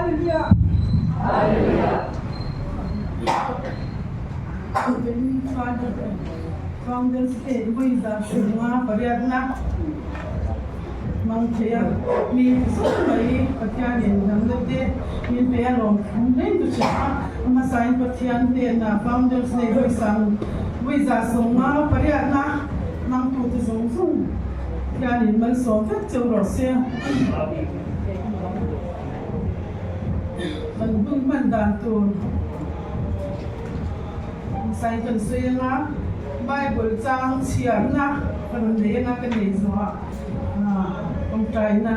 Hallelujah! Hallelujah! Founders Day vawi 18 na hmang thei a, mi zawk mai Pathianin damna te min pe a lawm thum hle ka hria a, a hmasain Pathian hnenah Founders Day vawi sang vawi 18 na hmangtute zawng zawng Pathianin malsawm vek cheu rawh se. Kan hun hman dan tur sai kan sawi anga Bible chang chhiarna ka rawn nei anga ka nei zawhah tawngtaina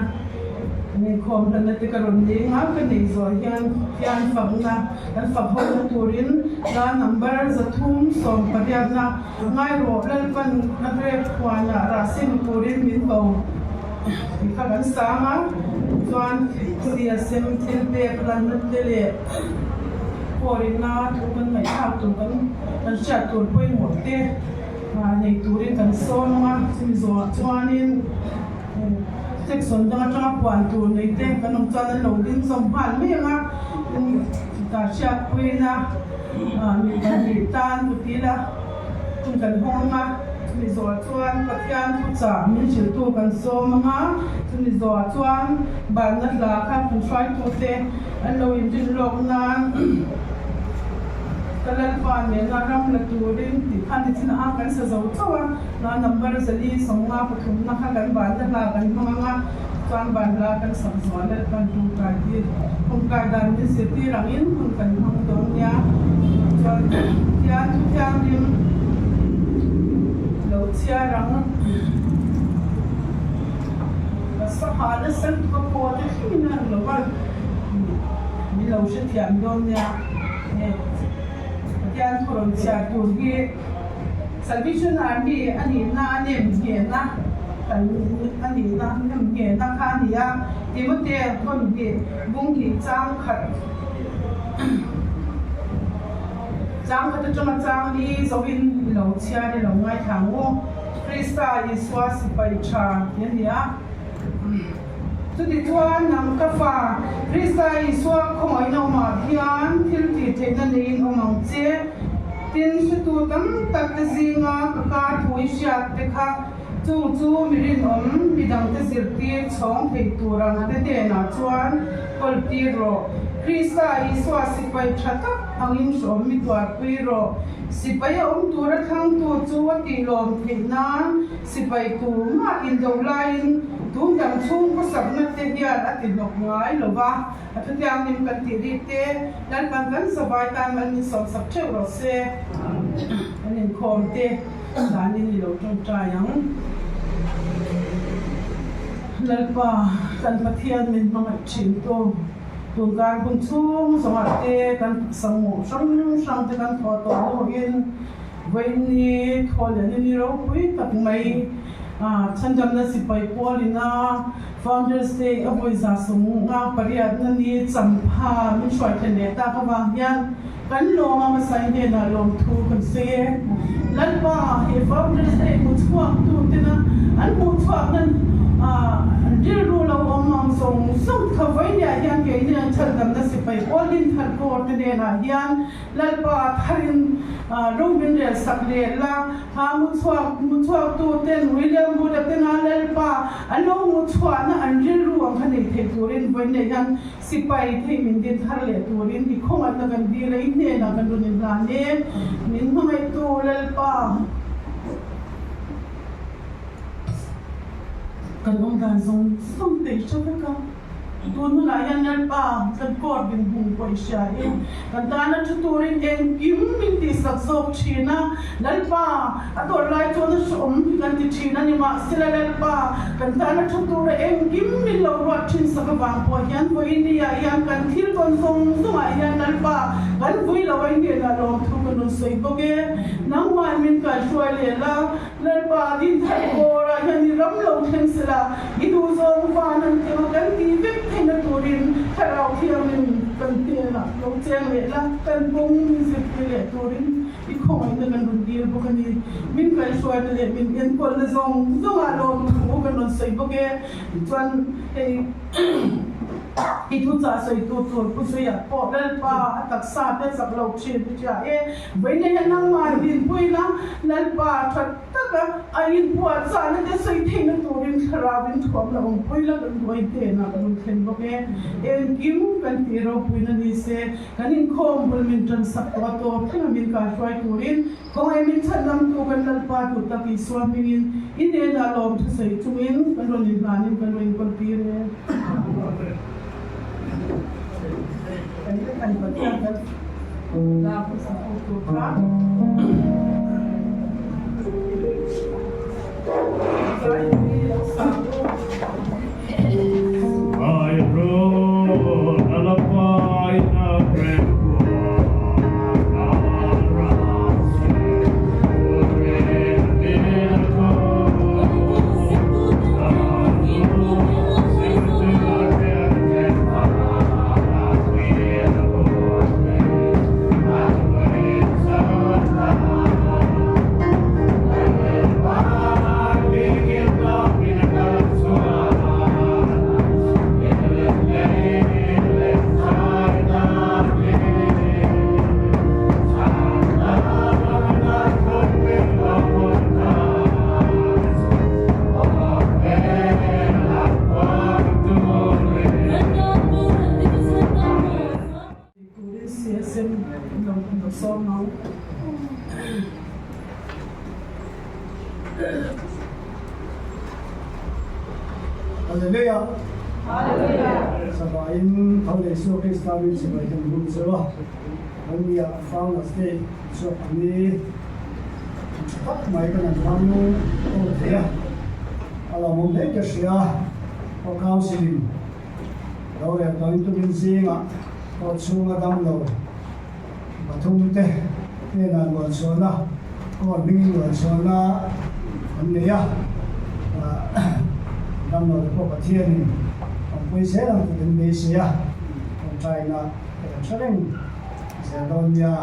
inkhawm hlanna te ka rawn nei anga ka nei zawh hian hian fakna kan fak hona turin hla number 318na ngai rawh Lalpan a rek huanah rah sin turin min ko tih kha kan sang a chuan thil sem thil pek lanna te leh Pawlina thu kan ngaihthlak tur kan kan hriat tur pawimawh te nei turin kan sawm ang a, chumi zawhah chuanin section dang atanga puan tur nei te kan awm chuan an lo ding zawm nghal mai ang a, chutah hriatpuina mi pahnih tan kutila hun kan hawng ang a, chumi zawhah chuan Pathian thuchah min hrilhtu kan sawm ang a, chumi zawhah chuan banna hla kha kan hruaitute. An lo inrin lawk nan ka Lalpa nena ram la turin tih kha ni chin a kan sa zo chauh a, na number 453 na kha kan banna hla kan hmang ang a, chuan ban hla kan sak zuah Lalpan tawngtai tir tawngtai dan min zirtir angin hun kan hmang dawn nia, chuan Pathian thu thianghlim lo chhiar ang. Ka sangha nasa lutuk a paw te thlengin a lo va min lo hrethiam dawn nia. Hei Pathian thu rawn chhiar tur hi Salvation Army a nihna a nem nghehna kan a nihna nem nghehna kha a ni a. Timote hawn hnih bung hnih chang khat chang khat atanga chang li zoin i lo chhiar i lo ngaithla ang u. Krista Isua sipai tha ti a ni a. Chutichuan nang ka fa, Krista Isua khawngaihna awmah hian thil tih theihna neiin awm ang che. Tin, hretu tam tak te zinga ka kar thu i hriat te kha, chung chu mi rinawm, mi dangte zirtir chhawng thei tur ang te hnenah chuan kawl tir rawh. Krista Isua sipai tha tak angin hrawm mi tuarpui rawh. Sipai a awm tura thlangtu chu a tih lawm theih nan sipai tumah indo laiin tun dang chhung khawsakna te hian a ti hnawk ngai lo va, a thutianglim kan tih rik te Lalpan kan zavai tan mal min sawmsak theuh rawh se. Kan inkhawm te danin i lo tawngtai ang. Lalpa kan Pathian min hmangaih thin tu. Tunkar hun chhung zawngah te kan taksa mawh hrang hrang te kan thawh tawh hnuin vawiini thaw leh ni ropui tak mai Chhandamna Sipai Pualina Founders Day a vawi 58 na ni champha min hruai thlen leh tak avang hian kan lawm a hmasai hnenah lawmthu kan sawi e. Lalpa he Founders Day hmu chhuak tu tena an hmuh chhuak nan rilru lo awm ang zawng zawng kha vawinia hian keini an chhandamna sipai pawl din thar kawr te hnenah hian Lalpa tharin ro min rel sak leh la, ha hmu chhuak hmu chhuak tu ten William Booth-a tena Lalpa an lo hmuh chhuahna an rilru ang kha nei thei turin vawinia hian Sipai thei min din thar leh turin i khawngaihna kan dil a, i hnenah kan rawn inhlan e, min hmangaihtu Lalpa. Kan awm dan zawng zawng te i hre vek a, tun hunah hian Lalpa kan court dinhmun pawh i hria e, kan tana thu turin engkim min tihsak zawk thin a, Lalpa a tawrh lai chuan a hreawm hi kan ti thin a ni, mahsela Lalpa kan tana thu tura engkim min lo ruat thin sak avang pawh hian vawinia hian kan thil tawn zawng zawngah hian Lalpa kan vui lo a i hnenah lawmthu ka rawn sawi bawk e, nangmah min kaihruai leh la, Lalpa dinthar bawrah hian i ram lo thleng sela, i duhzawng van an tih anga kan tih vek theihna turin Thlarau Thianghlim kan hnenah lo cheng leh la, kan kawng min zirpui leh turin i khawngaihna kan rawn dil bawk a ni. Min kaihruaina leh min enkawlna zawng zawngah lawmthu kan rawn sawi bawk e. Tichuan hei. I thuchah sawitu tur Pu Zuia pawh Lalpa a taksa te chak lo thin i hria e. Vawiin hian nangmah dinpui la, Lalpa tha taka a inpuahchahna te sawi theihna turin thlarau in thuam la awmpui la kan buai hnenah kan rawn thlen bawk e. Engkim kan tih ropuina ni se, kan inkhawm bul min tansak tawh a tawp thlenga min kaihruai turin Khawngaih min chhandamtu kan Lalpa duh tak Isua hmingin i hnenah lawm thusawi chungin kan rawn inhlanin kan rawn inkawl-tir e. Kan kan Pathian kan lak hmasa tu tur kha Zai hi lo sang u. Turin CSM lo sawm ang. Hallelujah! Hallelujah! Sabain tho leh Isua Krista min chibai kan bum zeuh a, kan nia Founders Day chhuak ni tha tak mai kan han hmang aw thei a, a lawmawm hle ka hria, aw Council-in lo rel tawhin tukin zingah aw chhunga damlo Pathum te hnenah luanchhuahna, court hmingin luanchhuahna an nei a, damlo te pawh Pathianin awmpui zel ang tih kan beisei a, tawngtaina te kan hre reng zel dawn nia.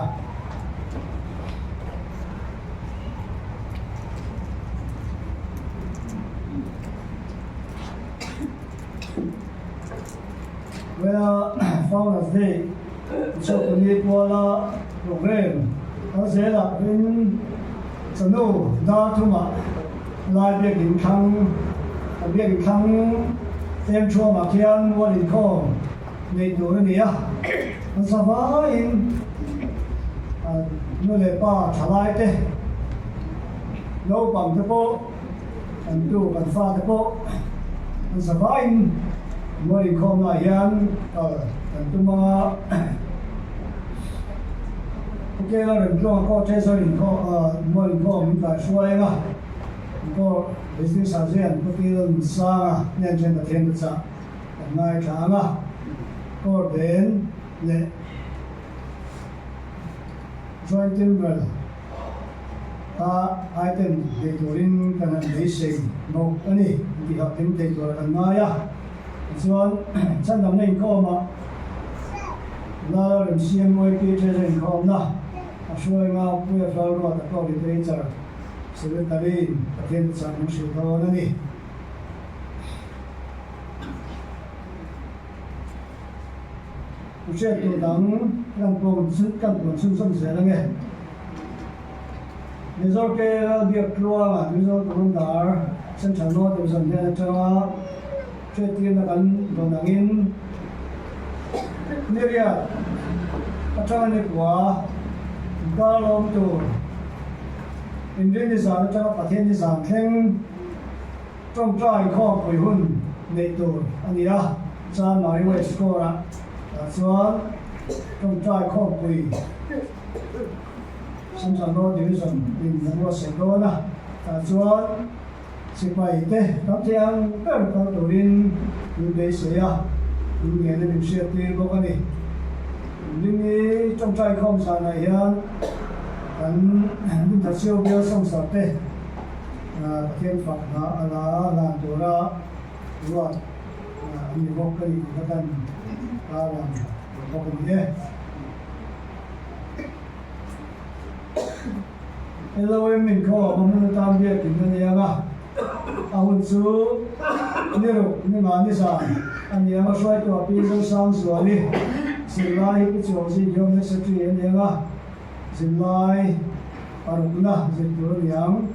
Well, Founders Day Chawhpui kuala program kal zelah rin chanu dar thumah lai biakin thlang a biakin thlang eng thuamah khian mual inkhawm neih tur a ni a, an sa vaiin nu leh pa thalai te naupang te pawh an tu kan fate pawh an sa vaiin mual inkhawmnaah hian kal kan tum anga Hotel a rem tluang pawh Treasury inkhawm mual inkhawm min kai hruai anga pawh District Surgeon Hotel Sanga hnen then Pathian te chah kan ngaithla anga Court den leh Joint Timber a item nei turin kan han beisei bawk a ni tih hah tling thei tur kan ngai a. Tichuan chhandamna inkhawmah Lal Remsiammuai Pi Treasure inkhawmna a hruainga Puia Hlalruata Club Literature Secretary-in Pathian chah min hrilh dawn a ni. U hriat tur dang kan puan kan puan chhunzawm zel ange. Mizo KL Biaktluanga Mizo Commander Central North Division hnen atanga hriattirna kan rawn angin Niriat atanga nikua inkar lawm tur Inrinni zan atanga Pathianni zan thleng Tawngtai khawmpui hun neih tur a ni a, Chanmari West Corps-ah chuan tawngtai khawmpui Central North Division in an ruatsaih dawn a, tah chuan sipai te tam thei ang ber kal turin min beisei a, min ngen a min hriattir bawk a ni. Ringi tawngtai khawm zanah hian kan Linthachiau bial sawmsar te, Pathian fak hna a la lan tura ruat an ni bawk a ni tih kha kan tarlang tawh bawk a ni e. LOM inkhawm a hmun atan biakin a ni ang a, a hun chu ni ruk ni nga ni zan. A ni ang a, hruaitu a Pi Zosangzuali zirlai hi Pi Chuangzing Home Secretary a ni ang a, zirlai parukna zir tur a ni ang.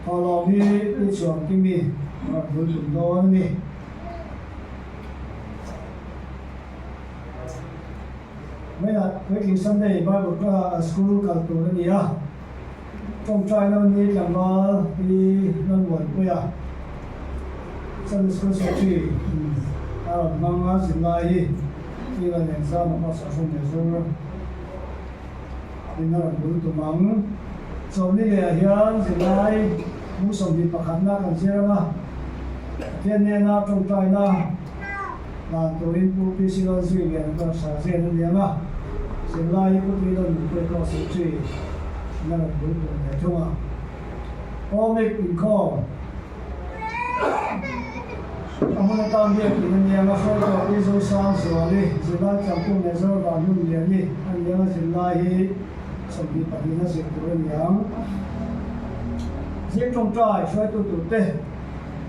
Thawhlawm hi Pi Chuangkimi a rawn bul tum dawn a ni. Vawiinah Weekly Sunday Bible School kal tur a ni a, Tawngtai lo ni tlangval hi Lalmuanpuia Sunday School Secretary a rawn hmang a, zirlai hi Kila Lengzama pawh sahrawm leh zur in a rawn bul tum ang. Chawlhni lehah hian zirlai mu 21 na kan zir ang a, Pathian hnena tawngtaina dan turin Pu PC Lalzui lian pawh sa zel a ni ang a, zirlai hi Pu Tuilawn Nunpuia pawh Secretary in a rawn bul tum ve thung a. Awmik inkhawm a hmun atan biakin a ni ang a, hruaitu Pi Zosangzuali, zirlai tlangtu leh Zorvan Hmunliani a ni ang a, zirlai hi 22 a zir tur a ni ang. Zing tawngtai hruaitu turte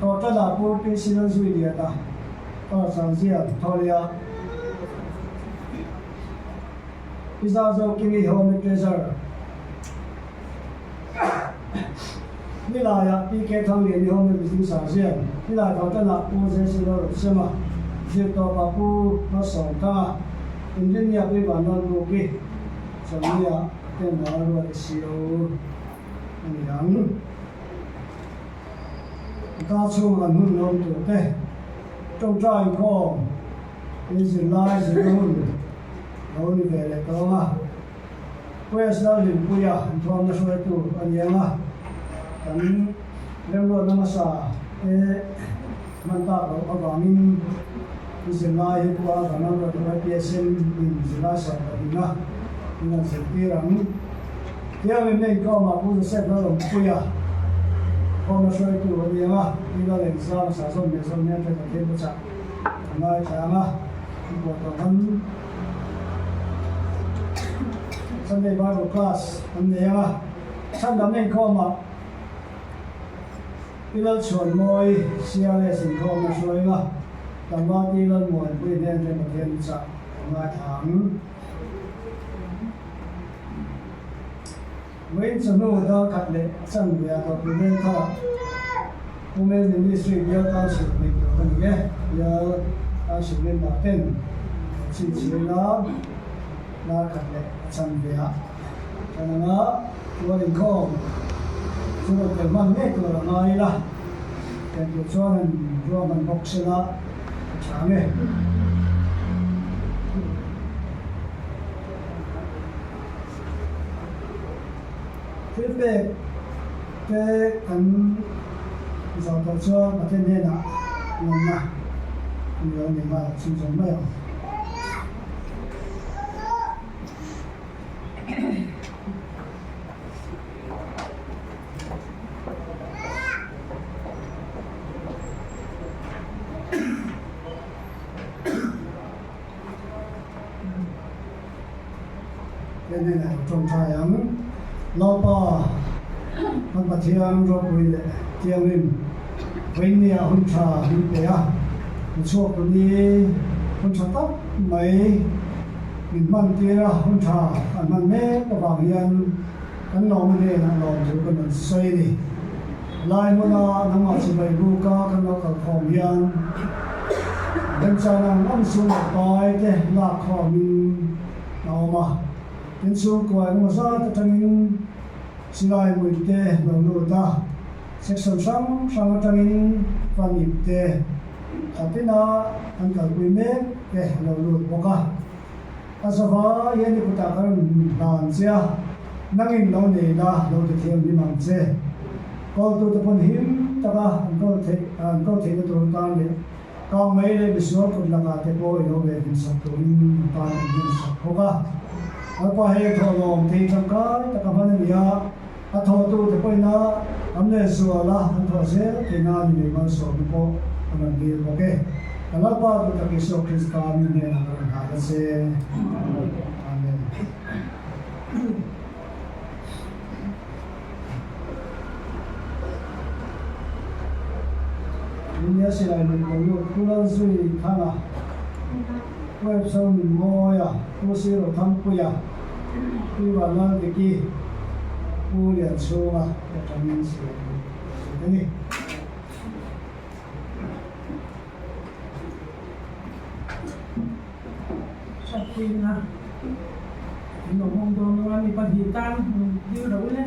Tawtana Pu PC Lalzuiliana Kar Sanzia Thawlia Pi Zazo Kimi Home Treasurer Nilaiah PK Thangliani Home Visiting Sanzia Nilai Tawtana Pu JC Lalrutsema Zirtawpa Pu Malsawmthanga Inrinnia Pi Vanlalbuki Chawlhnia Tengmal Ruat CO a ni ang. Ka chhung an hun lawm tur te, tawngtai inkhawm in zirlai zirna hun lo ni ve leh tawng a. West Lalhlimpuia inthuamna hruaitu a ni ang a, kan remruatna hmasa te hman tak loh avangin zirlai hi pawh a kan ramruat YPSM in zirlai 12 a in an zirtir ang. Tiangin na inkhawmah Pu Joseph Lalawmpuia khawmna hruaitu a ni ang a, Pi Lalengzama Sazawm leh Zawmngen te Pathian te chah a ngaithla ang a, an pawh tawh ang. Sunday Bible Class an nei ang a, Chhandamna inkhawmah Pi Lalchhuanmawi CRS inkhawmna hruai ang a, Tlangval Pi Lalmuanpuii hnen te Pathian te chah a ngaithla ang. Vawiin chawhnu dar khat leh chan ve a tawp Women thar Women Ministry bial Council neih tur a ni e. Bial Council member ten an chhinchhirin a, dar khat leh chan ve a tan ang a, tual inkhawm chu rawn tel hman ngei tur a ngai ila, tel tur chuan an ruahman bawk sela a tha ang e. Thil pek te kan zawh tawh chuan Pathian hnenah lawmna an lo nei nghal chhunzawm mai ang. He hnenah i tawngtai ang. Lalpa, kan Pathian ropui leh thianghlim, vawiinnia hun tha min pe a, mi chhuak tuni hun tha tak mai min hman tir a, hun tha an hman mek avang hian kan lawmna hnenah lawmthu kan rawn sawi a ni. Lai hmuna nangmah chibai buka kan lo kalkhawm hian remchang ang ang sum leh pai te lak khawmin a awm a. Tin chhungkua engemaw zat atangin silai mui te lo lut a, section hrang hrang atangin fund ip te khatina an kalpui mek te a lo lut bawk a. A zava hian i kutah ka rawn hlan che a, nangin lo nei la, lo ti thianghlim ang che. Kawltute pawn him taka an kawl theih an kawl theihna tur atan leh kang mai leh misual kut lakah te pawh i lo ve hlimsak turin a tan an hmansak bawk a. Lalpa hei thawhlawm thei tangkai taka hman a ni a, a thawhtute pawhin a an leh zual a, an thawh zel theih nan i nei malsawmna pawh a rawn dil bawk e. Ka Lalpa duh tak Isua Krista mi hnenah ka rawn hal a che. Amen. India. silai nun lo lut Pu Lalzui Thanga, Pu Epso Nunmawia, Pu Siro Thangpuia, Pi Vanlaldiki, Pu Lianchhunga te atangin silai nun lo lut a ni. Hriatpuina an lo hawng dawn lo a, mi pahnih tan dil lo le.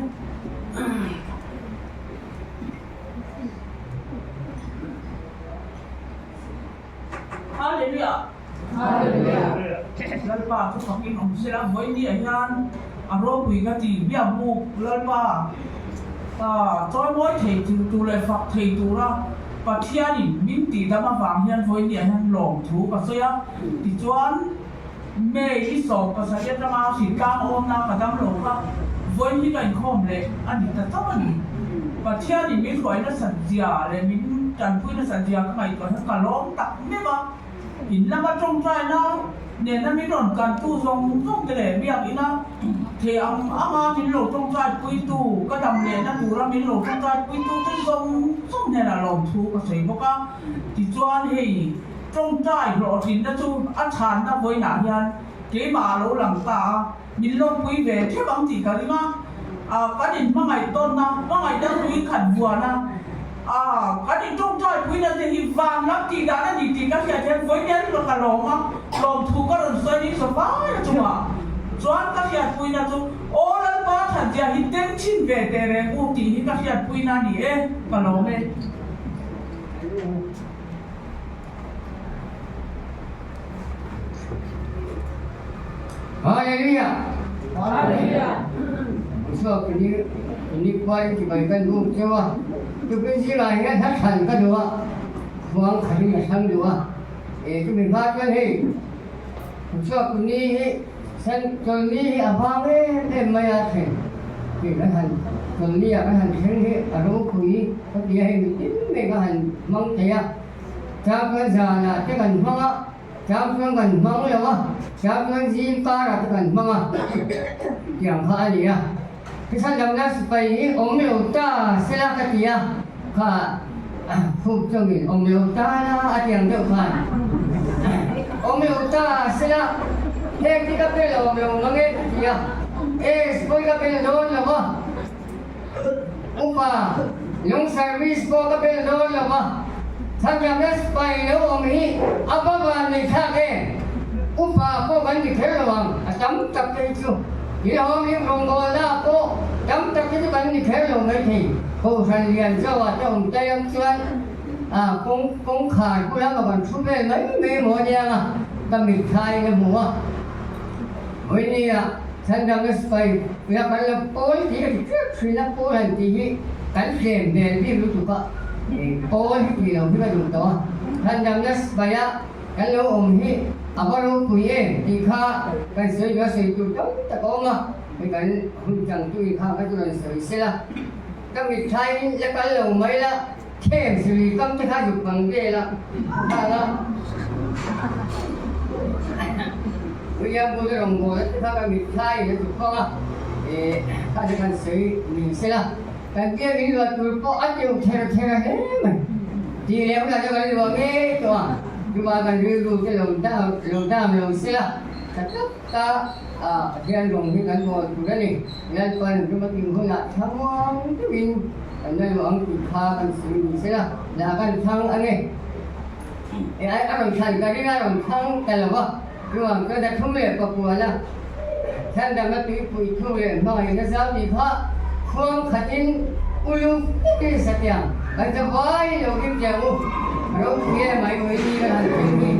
Hallelujah! Hallelujah! Lalpa chu fakin awm sela, vawiin ah hian a ropui ka ti biak buk Lalpa chawimawi thei tur leh fak thei tura Pathianin min tihdam avang hian vawiin ah hian lawmthu ka sawi a. Tichuan May i 17 atanga hritlang awmna ka dam lo kha vawiin hi ka inkhawm leh a ni ta chauh a ni. Pathianin min hruai nasat zia leh min tanpui nasat zia ka ngaihtuah hian ka lawm tak meuh a. In lama tawngtaina nena min rawn kantu zawng zawng te leh biakina thei ang anga min lo tawngtaipuitu, ka dam lehna tura min lo tawngtaipuitu te zawng zawng hnenah lawmthu ka sawi bawk a. Tichuan hei. Tawngtai hlawhtlinna chu a chhanna vawiinah hian keimah a lo lang ta a, min lawmpui ve theuh ang tih ka ring a. Kan inhmangaih tawnna, hmangaihna hlui khat vuana kan intawngtaipuina te hi van lam tih dan a ni tih ka hriat hian vawiin hian ka lawm a, lawmthu ka rawn sawi ni sawfai a chungah chuan ka hriatpuina chu Aw Lalpa thatzia hi tem thin ve teh reng u tih hi ka hriatpuina a ni e, ka lawm e. Hallelujah! Hallelujah! Isua kuni kuni khuai chi bai kan buk cheu a, tukin zingah hian hla thlan ka duh a, khuang khatin ka thlang duh a, e chumi hma chuan hei Isua kuni hi san chawlni hi a vang em em mai a thleng tih kan han chawlni ah kan han thleng hi a ropui ka ti a, hei mitin mai ka han hmang thei a. Chang chuan zanah te kan hmang a, chang chuan kan hmang lo a, chang chuan zing karah te kan hmang a tiang kha a ni a. Thisen damna sipai hi awm lo ta sela ka ti a, kha khup chungin awm lo ta la a tiang deuh khan awm lo ta sela heng hi ka pel awm lo mang e ka ti a, e sipai ka pel dawn lo a. Upa, lung service pawh ka bel dawn lo va, Thaklamna sipai lo awm hi a va van nei thlak em? Upa pawh kan ni kher lo ang, a tam tak te hi chu. Thilhawm lim rawngbawlna pawh tam tak te chu kan ni kher lo mai thei. Kohhran lian zawhah te awm tai ang chuan a kawng kawngkhar bulah ka van thu vel mai mai maw aniang a, ka mitthla in a hmu a. Vawinia Thlandangna sipai la kan la pawl tih a ti tep thin a, pawl han tih hi kan tlem hmel bik lutuk a, pawl hi tih lo hi ka duh tawh a, Thlandangna sipaia kan lo awm hi a va ropui em tih kha kan sawi duh a, sawi tur tam tak a awm a, hei kan hun changtu in kha kha chu rawn sawi sela, ka mitthlaiin la kal lo mai la. Heng zui kam te kha zuk bang vel a nghal a, William Booth a rawngbawlna te kha ka mitthla in a zuk bang a, eh kha te khan sawi ni sela, kan biak in luah tur pawh a teuh ther ther a hle mai. Tih leh hunah chuan kan luah ngei tawh a, chuvang kan rilru te lo dam lo dam lo sela, tha tak ta a Pathian rawng hi kan bawl tur a ni. Lalpan rum a tin hunah thlamuang deuhin Kan la luh ang tih kha kan sawi ni sela, lah kan thlang a ni. E ai a rawn thlan ka ring a rawn thlang ta lo va, chuvang chuan a thum leh pakual a, thlandamna tuipui thung leh hmangaihna zau tih kha khuang khatin uluk takin satiang kan za vai lo rim teh ang u, ropui e mai ui ni kan han thleng hi.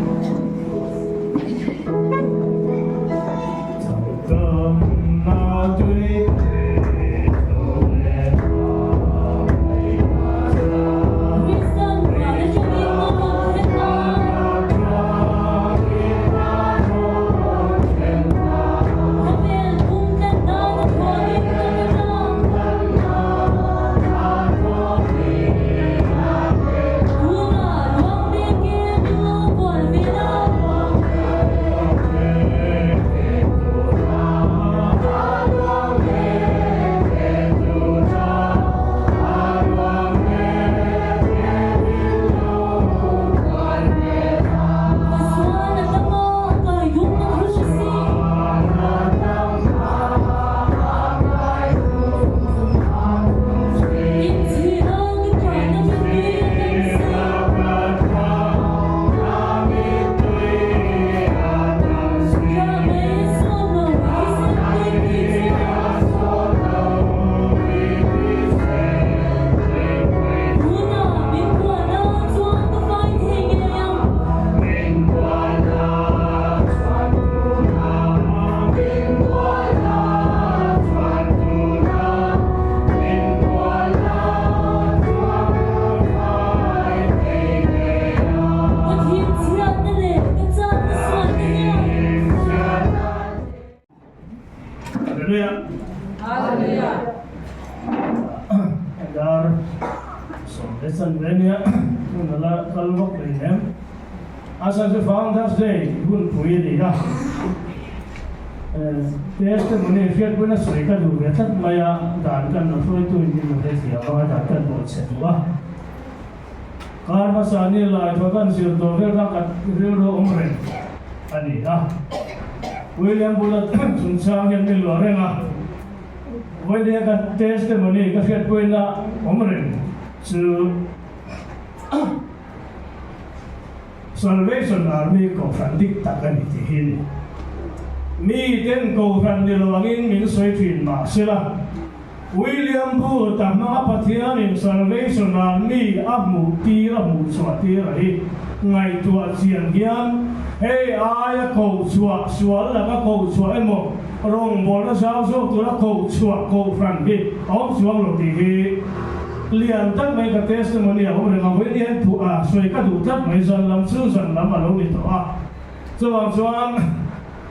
Hallelujah. Hallelujah. Dar sawm leh chan ve nia hun a la kal vak leh nem. A chhan chu Founders Day hun pui a ni a. Testimony hriatpuina sawi ka duh ve tlat mai a, dan kan lo hruaitu in min lo hrethiam a, dan kan bawh chhe duh a. Kar hmasa ni lai thaw kan zir tawh vel kha ka rilru awm reng a ni a. William bula chungchang hian min luah reng a, vawinia ka testimony ka hriatpuina awm reng chu Salvation Army kohhran dik tak a ni tih hi a ni. Miten kohhran ni lo angin min sawi thin mahsela, William Booth-a hmanga Pathianin Salvation Army a hmuh tir a hmuh chhuah tir a hi ngaihtuah chian hian hei aia koh chhuah sual laka koh chhuah emaw rawngbawlna zau zawk tura koh chhuah kohhran hi a awm chuang lo tih hi lian tak mai ka testimony a awm reng a, vawiin hian thu a sawi ka duh tlat mai zan lam chu zan lam a lo ni tawh a, chuvang chuan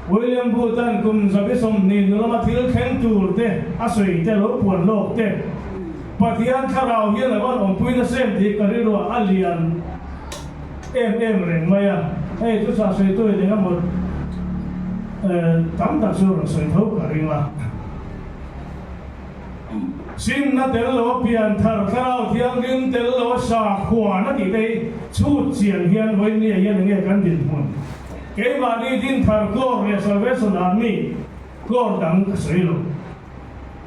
William Booth-a'n kum 120 nu lama thil thleng tur te a sawi te lo puan lawk te Pathian thlarau hian a van awmpui nasa em tih ka rilruah a lian em em reng mai a, hei chu chah sawi tu in engemaw tam tak chu rawn sawi tho ka ring a. Simna tel lo a pian thar thlarau thianghlim tel lo a sakhuan a tih te hi chhut chian hian vawinia hian enge kan dinhmun? Keimahni din thar kawr leh Salvation Army kawr dang ka sawi lo.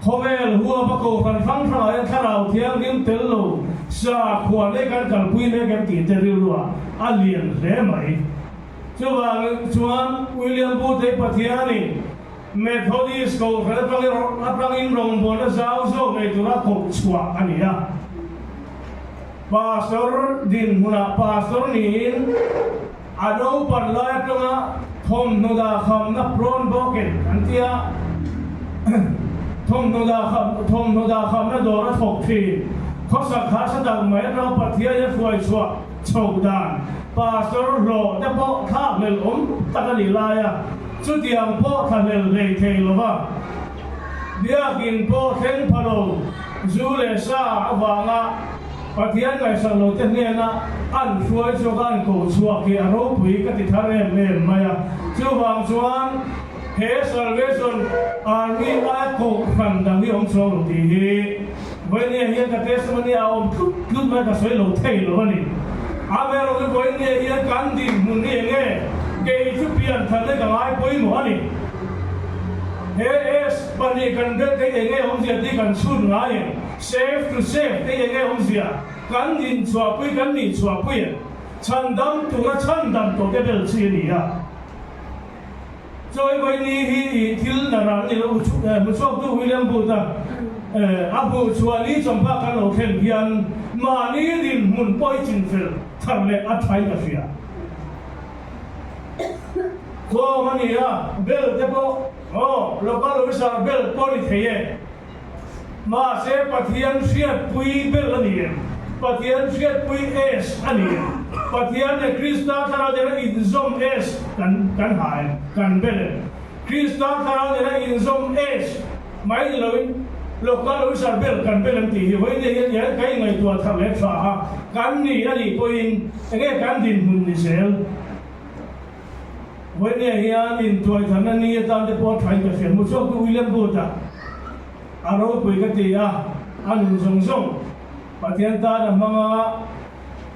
Khawvel huapa kohhran hrang hrangah hian thlarau thianghlim tel lo sakhuan hi kan kalpui mek em tih te rilruah a lian hle mai. Chuvangin chuan William Booth-i Pathianin Methodist kohhran atangin rawngbawlna zau zawk nei tura koh chhuah a ni a. Pastor dinhmunah pastor niin a naupan lai atanga thawmhnaw dahkhamna prawn broken an ti a, thawmhnaw thawmhnaw dahkhamna dawr a thawk thin. Khawsak harsa tak mai atanga Pathian a hruai chhuah chhoh dan pastor hlawh te pawh thlakhlelh awm tak a nih lai a. Chutiang pawh thlahlel hlei thei lova Biakin pawh thleng pha lo zu leh sa avanga Pathian ngaihsak lote hnena an hruai chhuak a an koh chhuak hi a ropui ka ti thar em em mai a. Chuvang chuan he Salvation Army aia kohhran dang hi awm chuang lo tih hi vawinia hian ka testimony a awm tlut tlut mai ka sawi lo thei lo a ni. Amaherawhchu vawinia hian kan dinhmun hi enge kei chu piantharna ka ngai pawimawh a ni. He S pahnih kan belh te hi enge awmzia tih kan chhut ngai em? Save to save te hi enge awmzia? Kan inchhuahpui kan nihchhuahpui em? Chhandam tura chhandam tawh te bel chi a ni a. Chawi vawi ni hi i thil na ral ni lo hmuchhuaktu William Booth-a a hmuhchhuah ni chawmphak kan lo thlen hian mahni dinhmun pawh i chinfel thar leh a thain ka hria. Khawm a ni a, bell te pawh aw local officer bell pawh a ni thei e. Mahse Pathian hriatpui bel a ni em? Pathian hriatpui es a ni em? Pathian leh Krista thlarau nena inzawm es kan kan ha em? Kan bel em? Krista thlarau nena inzawm es mai ni loin local officer bel kan bel em tih hi vawiin hian hian ka inngaihtuah thar leh tha a, kan ni a nih pawhin enge kan dinhmun ni zel? Vawinia hian intuaitharna ni atan te pawh thain ka hria. Hmuchhuaktu William Booth-a a ropui ka ti a, a nun zawng zawng Pathian tan a hmang a,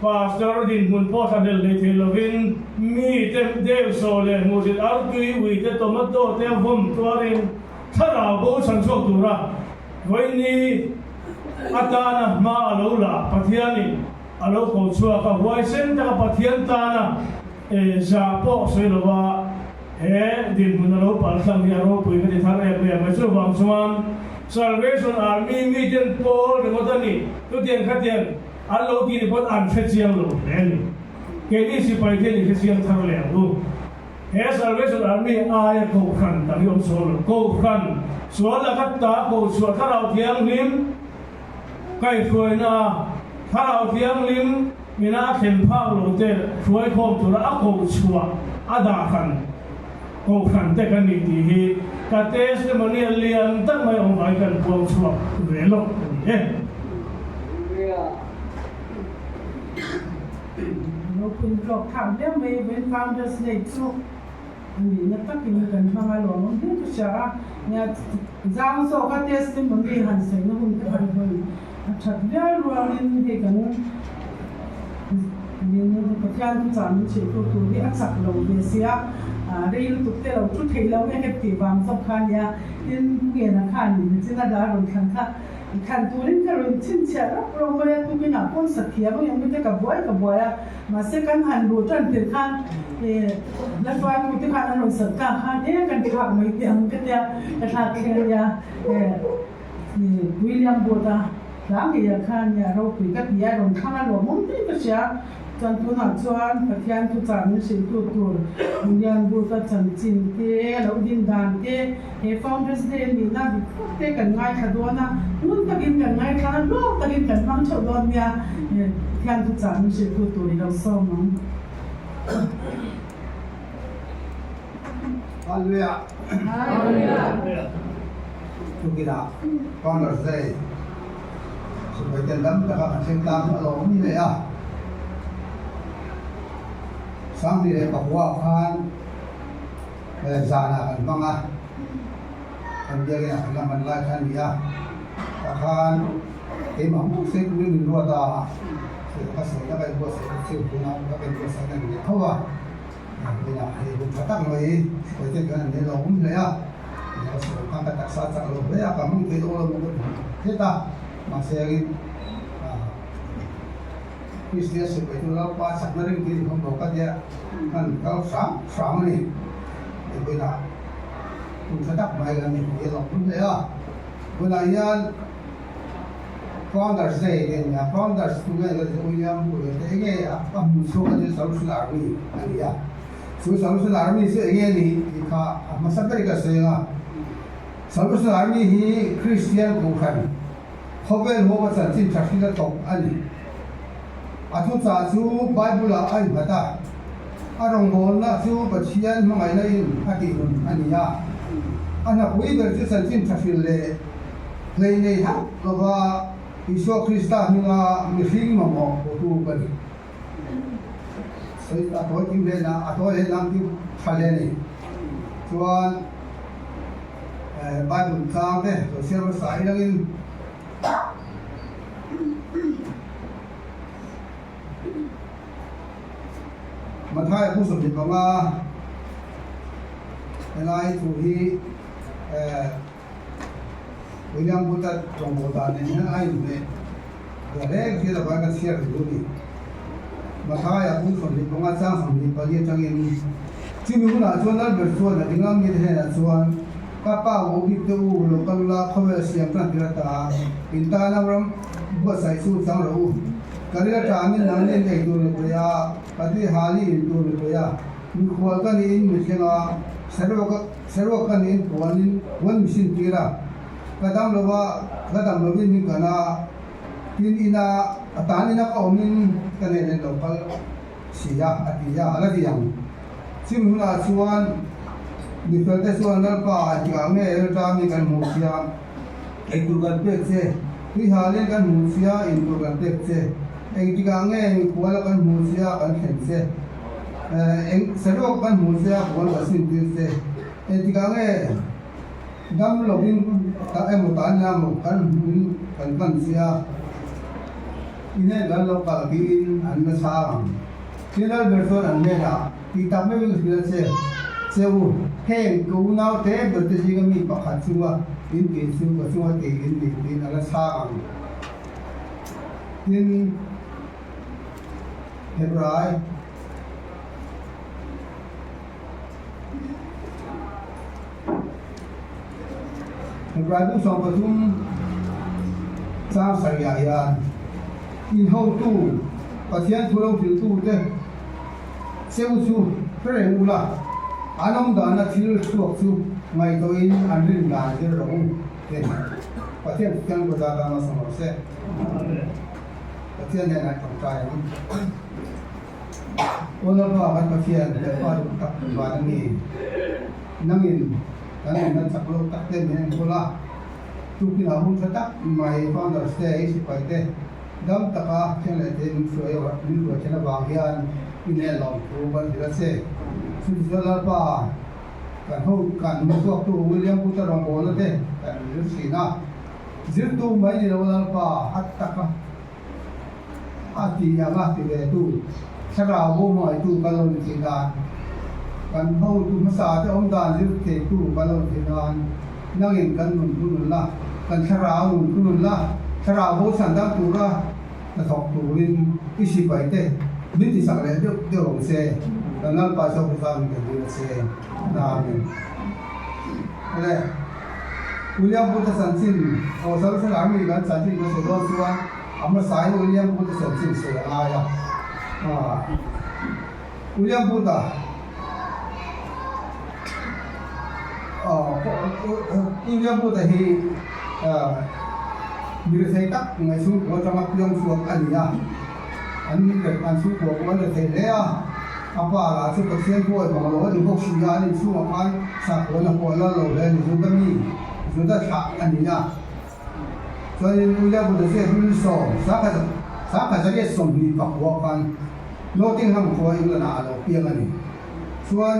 Pastor dinhmun pawh thlahlel hlei thei lovin mi te deuhsawh leh hmuhsit artui ui te tomato te a vawm tuarin thlarau bo chhan chhuak tura vawiini atana hma a lo la Pathianin a lo ko chhuak a, huaisen taka Pathian tana Zah pawh sawi lova he dinhmun a lo paltlang hi a ropui ka ti thar em em mai. Chuvang chuan Salvation Army miten pawl ringawt a ni, chutiang khatiang an lo tih ni pawn an hre chiang lo hle a ni. Keini sipai te in hre chiang thar leh ang u. He Salvation Army aia Kohhran dang hi awm sual lo. Kohhran sual laka ta Kohchhuah Thlarau Thianghlim kaihhruaina Thlarau Thianghlim Mina a thlen phak lo te hruai khawm tura a koh chhuah a dah hran. Kohhran te kan ni tih hi ka testimony a lian tak mai awm vai kan puang chhuak ve lawk a ni e. Ropui hlawk thlak hle mai Vawiin Founders Day chu a nihna takin kan hmang a lawmawm hle ka hria a, nia zau zawka testimony han sawina hun te han hawn a that viau rualin hei kan min Pathian thuchah min chhilhtu tur hi a chak lo ve sia, rei lutuk te lo thu theih lo nge heti vang zawk kha a nia, tin Hnena khan China dar rawn thlan kha Thlan turin ka rawn chhinchhiah rap rawh mai a, tukinah pawn sa thiam ang em te ka buai ka buai a, mahse kan han luh tan tir khan la hruaitu te khan an rawn sat ta khan e kan thlak mai teh ang ka tia, ka thlak thleng a nia William Booth a hla ngeiah khan nia ropui ka ti a, rawn thlang a lawmawm daih ka hria. Chuan tunah chuan Pathian thuchah min hrilhtu tur William Booth-a chanchin te, a lo din dan te, he Founders Day a nihna dik tak te kan ngaithla dawn a, ngun takin kan ngaithla a, hlawk takin kan hmang theuh dawn nia, Pathian thuchah min hrilhtu tur i lo sawm ang. Hallelujah! Hallelujah! Tukinah Founders Day Sipai ten dam taka kan thleng tlang a lawm leh a. 2009 ah khan zanah kan hmang a, kan biakin ah kan la hman lai kha a ni a, tah khan keimah hmuh se turin min ruat a, ka sawi na ka inbuatsaih na chu tunah ka inbuatsaih na ni leh tho a. Tunah hei hun tha tak mai sipai te kan an nei lo awm hle a, ka sawi khan ka taksa chak lo hle a, ka hmang thei dawn lo maw ka ti hret a, mahse angin Kristian sipai chu Lalpa chakna ring tiin hmang bawk a tia kan kal hram hram a ni. Tunah hun tha tak mai kan nei thei a lo awm hle a, tunah hian Founders Day te a ni a, Founders tu nge ka ti chu William Hoover te enge a hmuh chhuak a chu Salvation Army a ni a, chu Salvation Army chu enge a nih tih kha a hmasa ber ka sawi ang a, Salvation Army hi Kristian Kohhran khawvel huama chanchin tha hrilh a thawk a ni. A thuchah chu Bible ah a innghat a, a rawngbawlna chu Pathian hmangaihna in a tihnun a ni a, a hnapui ber chu chanchin tha hrilh leh Hlei nei hauh lova Isua Krista hminga mihring mamawh pawhtu ka ni. Sawi a tawi kim hle na, a tawi hle nang chu tha hle a ni. Chuan Bible tlang te lo chhiar hmasa i langin Mathaia bu 25 helai thu hi William Booth-a tawngbaw dan nen hian a inhmeh ve reng thil avang ka chhiar duh a ni. Mathaia bung 25 chang 24 atangin, Chumi hunah chuan Albert chuan a ding ang mite hnenah chuan, Ka pa u bik te u lo kal ula khawvel siam tan tir ata in tana ram buatsaih chu chang rawh u. Ka ril aṭangin nangni in ei tur ni pe a, ka tui hali in tur ni pe a, mikhual ka niin mi thleng a, saruak a Saruak ka niin puanin puan mi sin tir a, ka dam lo a, ka dam lovin min kan a, tin ina a tan ina ka awmin ka nen en lo kal si a, a ti a, a la ti ang. Chumi hunah chuan mi felte chuan Lalpa a tihah nge Elta mi kan hmuh sia, eitur kan pek che, tuihalin kan hmuh sia, intur kan pek che, engtikah nge mikhuala kan hmuh sia kan thlen che, Eng saruak kan hmu che a puan ka sin tir che. Engtikah nge dam lovin ta emaw ta nia maw kan hmuin kan pan che a, ine kan lo kal tiin an la chhang ang. Tin Albert chuan an hnenah tih tak meuhin ka hrilh a che, Che u, heng ka unau te ber te zinga mi pakhat chunga in tih chu ka chunga tih in nih tiin a la chhang ang. Tin. Hebrai. Hebrai bu 13 chang sarihah hian inhotu Pathian thu lo hrilhtute cheu chu hre reng ula, an awm dana thil chhuak chu ngaihtuahin an rin dan zir rawh u ten Pathian Pathian kawta tang a sawm rawh se. Pathian nen an tawngtai ang. Aw Lalpa kan Pathian, Lalpa duh tak van a ni. Nangin kan nunna chak lo tak te min enkawl a, tukinah hun tha tak mai Founders Day sipai te dam taka thiang leh thei min hruai min hruai then avang hian i neh lawm thu kan hrilh a che. Chutichuan Lalpa kan ho kan hmuchhuaktu William Booth-a rawngbawlna te kan zir thin a, zirtu mai ni lo Lalpa a taka A ti ang a ti ve tu, thlarau bo hmaitu kan lo ni thei nan, kan hotu hmasa te awm dan zir thei tu kan lo ni thei nan, nangin kan nun thu nun la, kan thlarau nun thu nun la, thlarau bo chhan dang tura hnathawk turin i sipai te min ti sak leh deuh deuh ang che, kan Lalpa Isua Krista min kan dil a che. Amen. Awle. William Booth-a chanchin, aw Salvation Army kan chanchin kan sawi dawn chuan a hmasain William Booth-a chanchin sawi a ngai a. William Booth-a William Booth-a hi mi rethei tak mai chhungkua atanga piang chhuak a ni a. An an chhungkua pawh an rethei hle a. A pa lah chu Pathian pawh a bang lo a ni bawk si a, an inchhungah khan sakhuana pawh a lal lo hle a ni. Juda mi, Juda thlah a ni a. Chuanin William Buddha chu April 10, 1929 khan Nottingham khua England ah a lo piang a ni. Chuan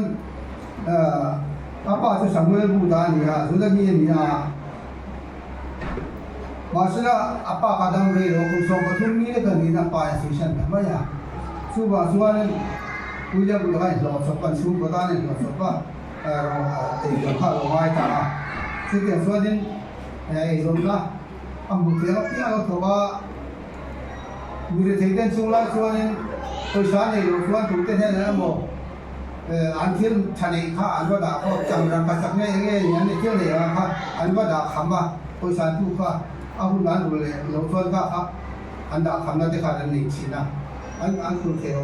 a pa chu Samuel Buddha a ni a, Juda mi a ni a. Mahsela, a pa ka dam rei lo, kum 13 mi lek a niin a pa in suisan ta mai a. Chuvang chuan William Wood kha inhlawh chawp a, an chhungkaw tan a inhlawh chawp a, eizawn kha a lo ngai ta a. Chutiang chuanin eizawnna a hmuh theih apiang a lo thawk a, mi rethei ten chung lai chuanin pawisa nei lo chuan tute hnenah emaw, An thil tha neih kha an va dah khawp, chang rangka chak nge nge in an thil neih ang kha an va dah kham a, pawisa tu kha a hun an rul leh lo chuan kha kha an dah khamna te khan an nei thin a, an an hrul thei lo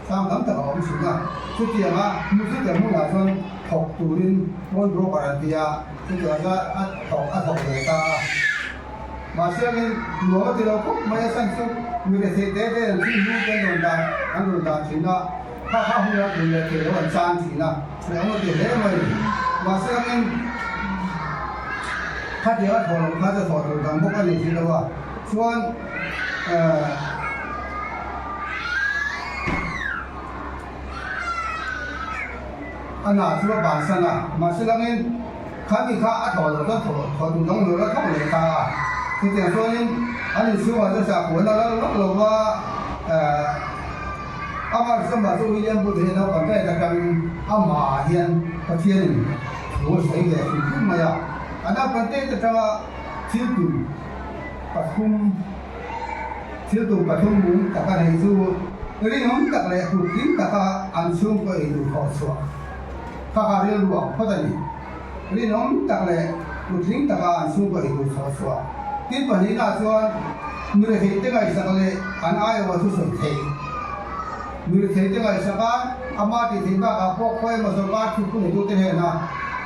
sang tam tak a awm thin a, chutianga hmu chutiang hmunah chuan thawk turin pawn broker an ti a, chutiang chuan a thawk a thawk ve ta a. Mahse angin nuam a ti lo khawp mai a chhan chu mi rethei te te an thil hnu te an rawn dan an rawn dan thin a, kha kha hun a tul leh thei lo an chan thin a, hrehawm a ti hle mai. Mahse angin khatiang a thawh loh kha chu thawh tur dang bawk a ni si lo a, chuan eh. A hna chu a bansan a, mahse langin khami kha a thawh loh chuan thawh thawh duh dang lo la thawk leh ta a. Chutiang chuanin an inchhungah chuan sakhuana lal vak lo va, eh, amah Zuma chu William Booth hi naupang tet atangin amahah hian Pathianin thu a sawi ve hrim hrim mai a. A naupang tet atanga thil tum pathum. Thil tum pathum mum taka nei chu rinawm tak leh hlutling taka an chhungkaw ei tur thawh chhuah kha kha rilru ang phawt a ni. Rinawm tak leh hlutling taka an chhungkaw ei tur thawh chhuah tin pahnihna chuan mi retheite ngaihsak leh an aiawha thusawi theih. Mi retheite ngaihsak a, ama tih theih bakah pawh khaw emaw sorkar thu pu neitute hnena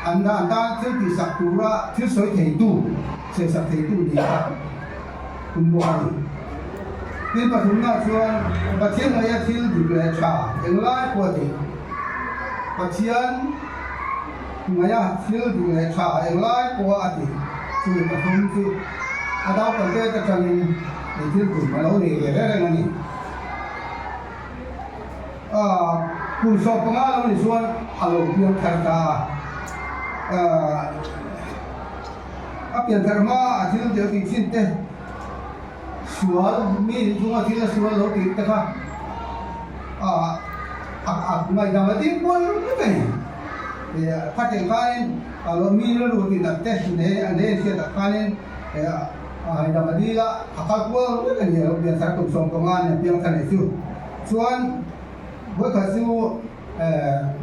an dan tan thil tihsak tura thil sawi theitu, sawisak theitu ni kha. Tum bawk a ni. Tin pathumna chuan Pathian ngaia thil dik leh tha englai pawh a ti. Pathian ngaia thil dik leh tha englai pawh a ti. Chumi pathum chu a naupangte atangin ei thil tum a lo nei ve reng reng a ni. Kum 15 lo ni chuan a lo piang thar ta a. A pianthar hma a thil deuh tih chin te, sual mi nih chunga thil a sual lo tih te kha a a ngaihdam a ding kual vek a ni. Khatih khanin a lo mi rilru tih tak te ne a ne hriat ah khanin a ngaihdam a dil a, a kal kual vek a ni a lo pianthar kum 15 nia piangthar nei chu. Chuan vawikhat chu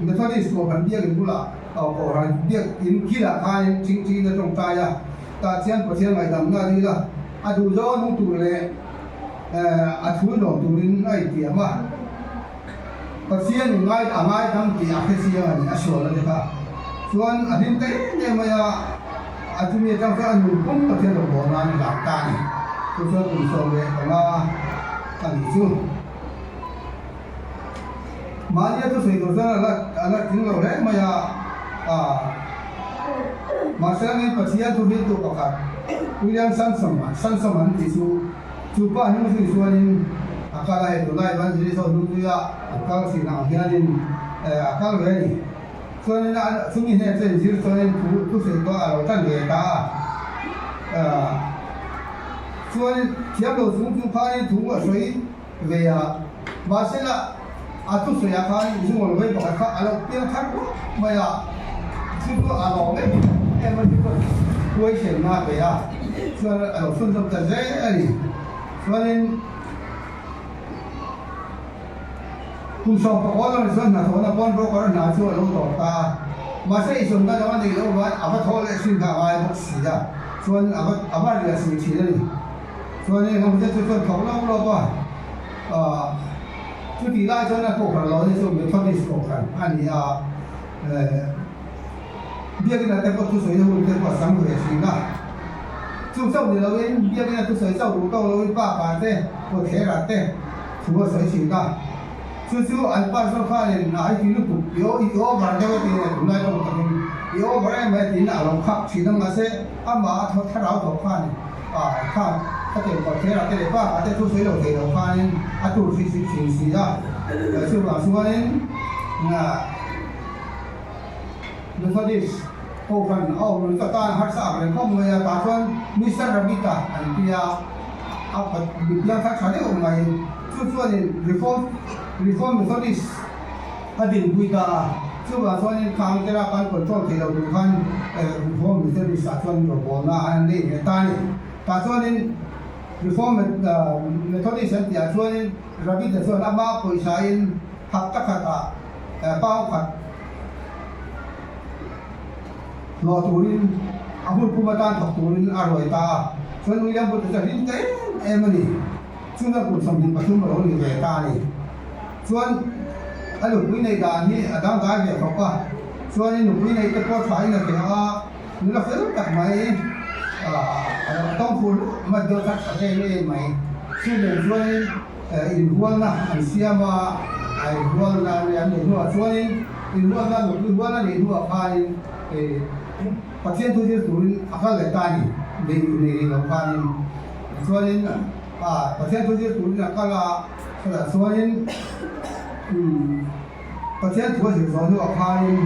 Methodist Kohhran biakin bulah Kohhran biakin kilah khanin thingthiin a tawngtai a, tah chian Pathian ngaihdamna a dil a, a duh zawng nung tur leh a thu lawm turin a intiam a. Pathian in ngai a ngaidam tih a hre chiang a ni, a sual a ni kha. Chuan a hlim ta em em mai a, a chumi atang chuan a nun pum Pathian rawn bawl nan a hlan ta a ni. Chu chuan kum 15 a nih chu. Mahnia thusawi tur chuan a la tling lo hle mai a. Mahse angin Pathian thu hriltu pakhat William Sansom Sansom an tih chu chu pa hnung zui chuanin a kal a, hei tunlai evangelist ho hnung zuia an kal thin ang hianin a kal ve a ni. Chuanin chumi hneh chu inzir chuanin thu thusawi pawh a lo tan ve ta a. Chuanin thiam lo chung chung khanin thu a sawi ve a, mahsela a thusawiah khan zungawl vei pakhat kha a lo piang thar ruak mai a, chu chu a lawm em em a, chu chuan huaisenna a pe a, chuan a lo chhunzawm ta zel a ni. Chuanin. Kum 18 lo ni chuan hnathawhna pawn broker hna chu a lo tawp ta a, mahse i chawmna dang a neih loh avangin a va thaw leh hrin kha a ngai bawk si a, chuan a va a va riah si thin a ni. Chuan eng awm zet chu chuan thawk lawk lawk a, aah chutih lai chuan a kohhran lo hi chu Methodist kohhran a ni a, eh Biakina te pawh thusawi hun te pawh a sam ve thin a, chu chauh ni loin Biakina thusawi chauh duh tawk loin pa pa te, kawtthlerah te, Thu a sawi thin a, chu chu an pastor khanin a i ti lutuk, i i over deuh a tiin a tunlai tawng takin i over em mai a tiin a lo khak thin a, mahse amah a thaw thlarau thawk khan ah khan ka tel kawt kher a te leh bakah te thu sawi lo thei lo khanin a tur hri hri thin si a, chuvang chuanin Methodist Kohhran a awm reng ka tan harsa ak reng khawp mai a, tah chuan Mister Rabbit-a an ti a, a mitpiang thar tha deuh mai. Chu chuanin Reform Reform Methodist a dinpui ta a, chuvang chuanin khang tera kan control thei lo tur khan Reform Methodist ah chuan rawbawlna an nei ve ta a ni. Tah chuanin Reform Methodist an tihah chuanin Rabbit-a chuan ama pawisa-in hapta khatah pau khat hlawh turin a hun pum atan thawk turin a ruai ta a, chuan William Booth-a chu a hlim ta em em a ni. Chuna kum 23 a lo ni ve ta a ni. Chuan a nupui neih dan hi a dangdai ve khawp a, chuanin nupui neih te pawh thain a hria a, nula fel tak mai a lo tawng fur mat deuh tak tak em em mai. Chu nen chuanin Inhualna an siam a, a inhualna an neih hnuah chuanin inhualna nupui hual a neih hnuah khanin Pathian thu zir turin a kal leh ta a ni, nei nei rih lo khanin. Tichuanin Pathian thu zir turin a kal a, chutah chuanin Pathian thu a zir zawh hnuah khanin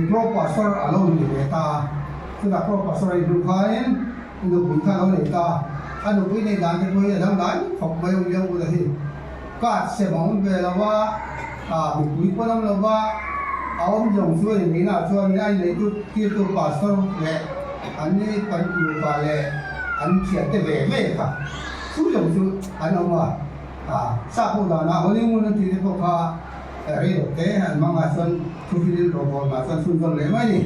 Pro Pastor a lo ni ve ta a, chutah Pro Pastor a inhnu khanin Nupui kha a lo nei ta a, a nupui nei dan te pawh hi a dangdai khawp mai awm leh ula hi. Card sem a awm ve lo a, ah mipui pawn awm lo va, a awm zawng chu a inneihna ah chuan a inneitu tirtu pastor leh an ni kan nupa leh an thiante ve ve kha chu zawng chu an awm a, ah sap ho danah honeymoon an tih te pawh kha rei lo te an hmang ah chuan thu hrilhin rawngbawl ah chuan chhunzawm leh mai a ni.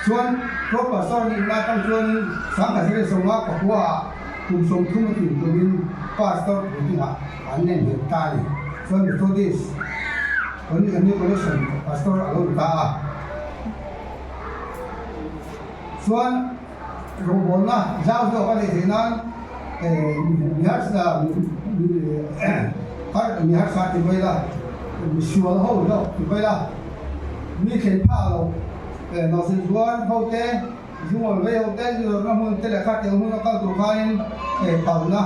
Chuan Pro Pastor nih na atang chuanin 1900 pakua ah kum 30 a tlin tumin Pastor puitlingah an nen nghet ta a ni. Chuan Methodist New Connection Pastor a lo ni ta a. Chuan rawngbawlna zau zawk a neih theih nan mi harsa ti mai la, mi sual ho zawk ti mai la, mi thlen phak lo nawhsih zuar ho te, zungawl vei ho te, zuzawrhna hmun te leh kha tiang hmun a kal tur khanin palna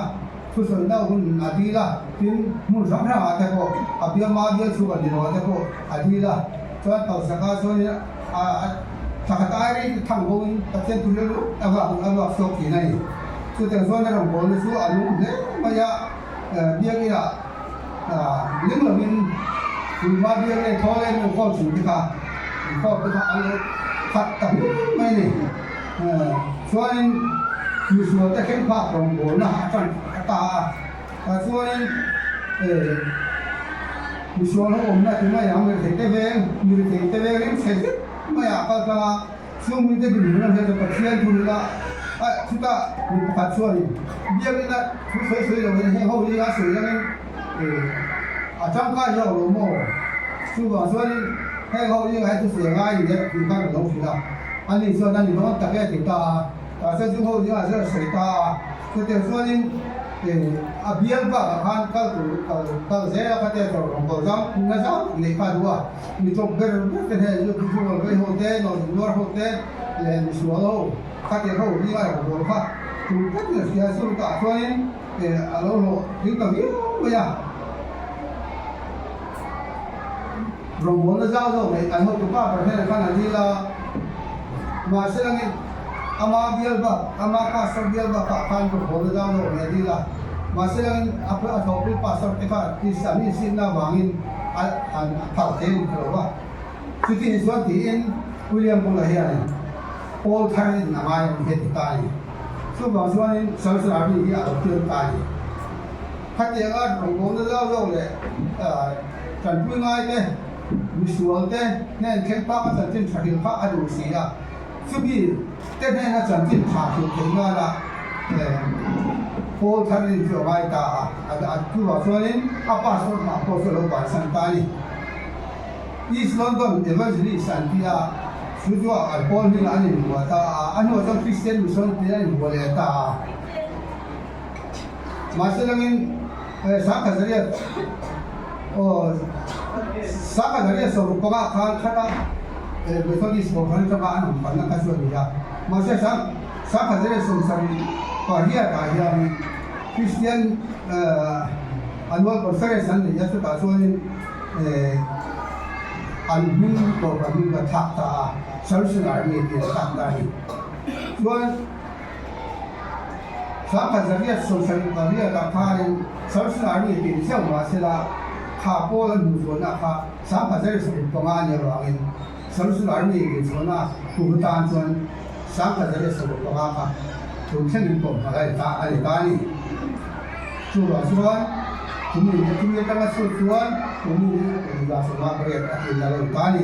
thusawi hun a dil a, tin hmun hrang hrangah te pawh a bialma bial chhung a ni lo ah te pawh a dil a, chuan palsaka chuanin a thakhat ai rei chu thang bo in Pathian thu rilru a ruak a ruak chhuak thin a ni. Chutiang chuan a rawngbawlna chu a lung hle mai a, biakina ling lovin tunhma biakina thaw leh inkhawm thin te kha inkhawm te kha a lo khat ta hle mai a ni. Chuanin misual te thleng phak rawngbawlna a tan a ta a, chuanin misual ho awmna ti mai ang mirethei te veng mirethei te veng ring chhe zet mai ah kal tlang a, chung mite dinhmun a hriat a Pathian thu ila a chutah mi pakhat chuanin biakina thu sawi sawi lo in heng ho hi a sawi langin a tangkai zawk lo maw? Chuvang chuanin heng ho hi ngai thusawi a ngai ni e tih khan ka lo hrilh a, ani chuan a ni dawn tak e ti ta a, mahse chung ho hi a zir a sawi ta a, chutiang chuanin. A bial bakah khan kal tur kal kal zel a khatia chawr rawng kawl zau na zau tak neih kha a duh a. Mi chawp ber ber te hnen chu thuthung vei ho te, nawhzin nuar ho te leh misual ho khatia ho hi a rawn bawl kha tum tlat in a hria a. Chu tah chuanin a lo hlawh ding ta viau mai a. Rawngbawlna zau zawk neih an hotu pa ber hnenah khan a dil a, mahse langin ama bial bak, ama pastor bial bakah khan rawngbawlna zau zawk neih a dil a, mahse langin a thawhpui pastor te khan Krista an insinna avangin a an phal thei a ni ta lo va. Chuti ni chuan tiin William bulah hianin Paul tharin a ngai a ni hi a ti ta a ni. Chuvang chuanin Salvation Army hi a lo tir ta a ni. Khatianga rawngbawlna zau zawk leh Tanpui ngaite, misualte hnen thleng phak a chanchin tha hrilh kha a duh si a, chumi te hnena chanchin tha hrilh theih nana Paul tharin chu a ngai ta a, a chuvang chuanin a pastor hmah pawh chu a lo bansan ta a ni. East London Evangelist an ti a, chu chu an pawl hmingah an inbuah ta a, a hnuah chuan Christian Mission tiin an inbuah leh ta a. Mahse langin Sangkhazaria aw Sangkhazaria sawruk panga khan khat a Methodist Kohhran atanga an han panna kha chu a ni a. Mahse Sangkhazaria sawmsarih pariatah hian Christian Annual Conference an nei a, chutah chuanin an hming Kohhran hming kha thlak ta a, Salvation Army tih an thlak ta a ni. Chuan. Sangkhazaria sawmsarih pariatah khanin Salvation Army tih ni chauh mah sela, kha pawl an hmuh zualna kha Sangkhazaria 75 a nih avangin Salvation Army tih chhuahna kum atan chuan Sangkhazaria 75 kha tun thlengin pawm nghal a ni ta a ni ta a ni. Chuvang chuan kum in chumi atanga chhut chuan kum in kum 58 a tlinna lo ni ta a ni.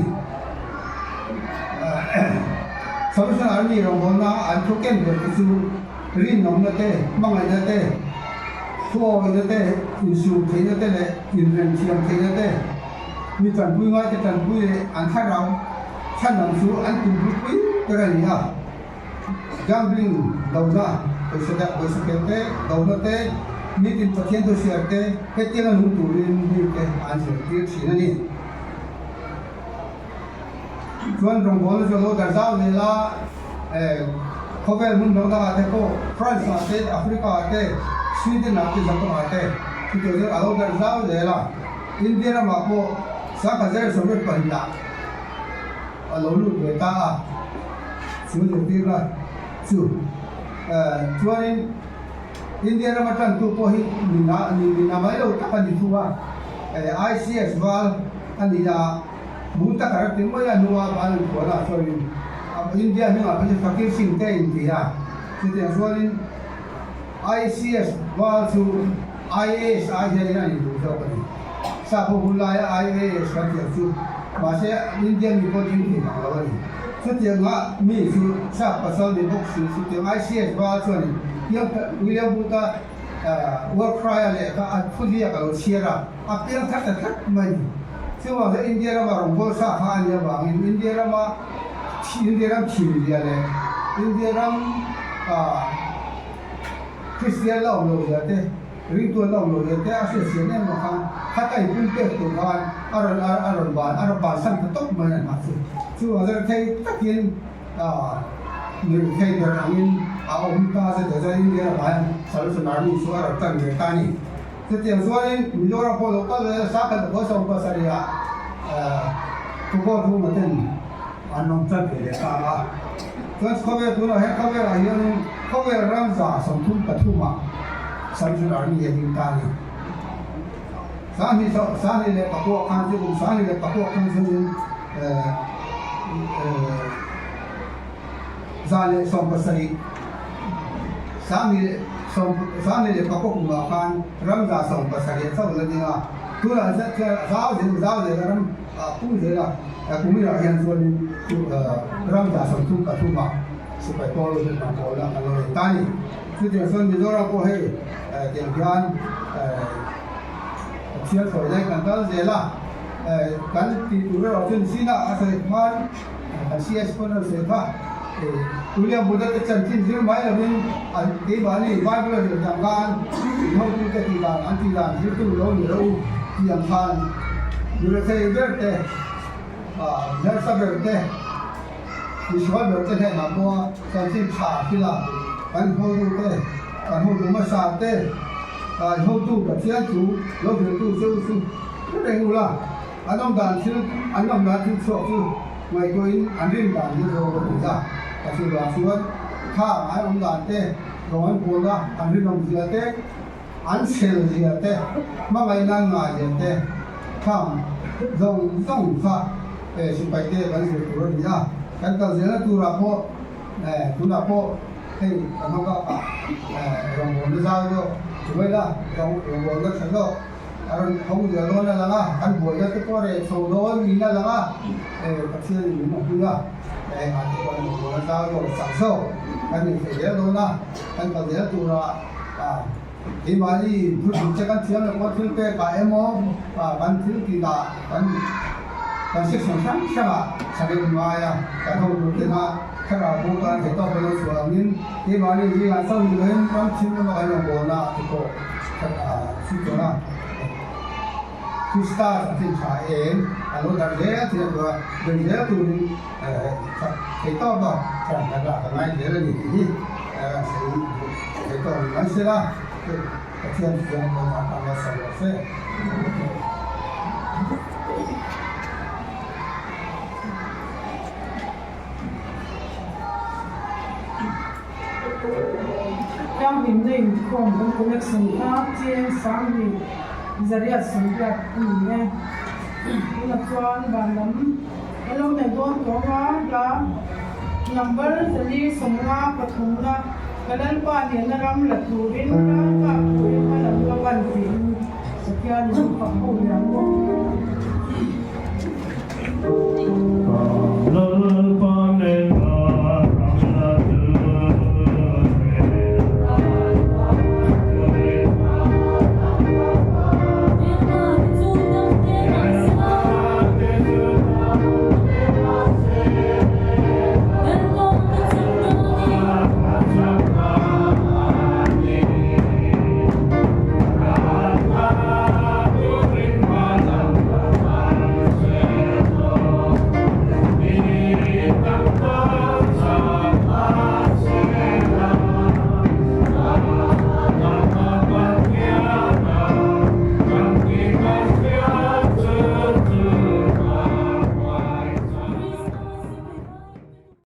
Salvation Army rawngbawlna an thu ken ber te chu rinawmna te, hmangaihna te, thuawihna te, insum theihna te leh inremthiam theihna te, mi tanpui ngaite tanpui leh an thlarau chhanam chu an tum hlupui ber a ni a. Gambling dona, pawisa dah pawisa kel te, dona te, nitin Pathian thuhriat te hetianga nung turin mite an zirtir thin a ni. Chuan rawngbawlna chu a lo dar zau zel a, khawvel hmun dang dangah te pawh France ah te, Africa ah te, Sweden ah te, Japan ah te chutiang chuan a lo dar zau zel a. India ramah pawh Sangkhazer Soviet pahnihah a lo lut ve ta a, chu zirtirna chu chuanin India rama tantu pawh hi nina mai lo tak a ni thung a, ICS val a ni a, bul tak a rak ti mai a, hnua bal in khuan ah chuanin India hnungah phei chu Fakir Singh te a inti a, chutiang chuanin ICS val chu IAS ai hianin a induh zawk a ni. Sap ho hun laia IAS kan tih ang chu mahse India mi pawh ding thei mang lo a ni. Chutianga mi chu sap pasal ni bawk si chutiang ICS val chuanin William Booth-a War Cry-a lehkha a thuziak a lo chhiar a. A piang thar ta tlat mai ni. Chuvang chuan India rama rawngbâwl sa kha a nih avangin India rama India ram thimzia leh India ram Kristian la awm lohzia te, ringtuan la awm lohzia te a hriatchhian em ang khan khata inpum pek tur khan a rawn a rawn ban a rawn bansan ta tawp mai a hna chu. Chuvang chuan thei takin lirthei ber angin a awm ta che teh chuan India ramah hian Salvation Army chu a rawn tan ve ta a ni. Chutiang chuanin Mizoram pawh lo kal zel a, Sakhat Pakua 17 ah Football room ten an awm tan ve leh ta a. Chuan khawvel tunah hian khawvelah hianin khawvel ram 33 ah Salvation Army hi a ding ta a ni. 2009 khan chu kum 2009 khan chuanin 117 2014 kumah khan ram 17 chauh la ding a, tunah zet chuan a zau zel zau zel a ram a pung zel a, kuminah hian chuanin ram 33 ah sipai pawl hman pawlna kan lo nei ta a ni. Chutiang chuan Mizoram pawh hei tiang hian Pathian sawi lai kan kal zel a, kan tih tur erawh chu ni chinah a sawi khan kan CS pawn a rawn sawi kha. William Booth-a te chanchin zir mai lovin an keimahni Bible a zir dang khan in hotute tih dan an tih dan zirtu lo ni rawh u tih ang khan Mirethei ber te, Hmersa ber te, Misual ber te hnenah pawha chanchin tha thila kan hotute, kan hotu hmasa te, in hotu Pathian chu lo zirtu che u chu hre reng ula. An awm dan thil, an awm dan thil chhuak chu ngaihtuahin an rin dan hi zawk a ti a. Ka chhungah chuan kha an awm dan te, rawng an pawn a, an rinawm zia te, an chhel zia te, hmangaihna an ngah zia te khang zawng zawng kha sipai te kan zir tur a ni a. Kan kal zelna turah pawh tunah pawh hei kan hma bakah rawngbawlna zau zawk chuai la, rawngbawlna tha zawk. A rawn tho zel dawn a lang a, kan buaina te pawh a reh chho dawn niin a lang a, Pathian in min awmpui a, engah te pawh an awm dawn a zau zawk chak zawk kan nei thei zel dawn a, kan kal zel tura keimahni thu dik che kan thiam lo pawh thil pekah emaw kan thil tihah kan kan section hrang hrangah thahnem ngai a, kan hotu tena thlarau bo tan thei tawk a lo chhuah angin keimahni zingah chauh ni loin ram thim lama kan rawn bawlna te pawh Krista chanchin tha em a lo darh zel thei a tura bei zel turin thei tawp a tran kan rah ka ngai zel a ni tih hi sawi duh thei tawp ni mai sela Pathian chuan rawn a tam nasa rawh se. Thianghlimna inkhawm kan collection kha cheng sanghnih zariat sawmriat a ni e. Tunah chuan van lam kan lo nei dawn tawh ang a, hla number zali sawmnga pathumna ka Lalpa nena ram la turin ram kak turin hma lam ka pan tiin Pathianin a fak ho lian bawk.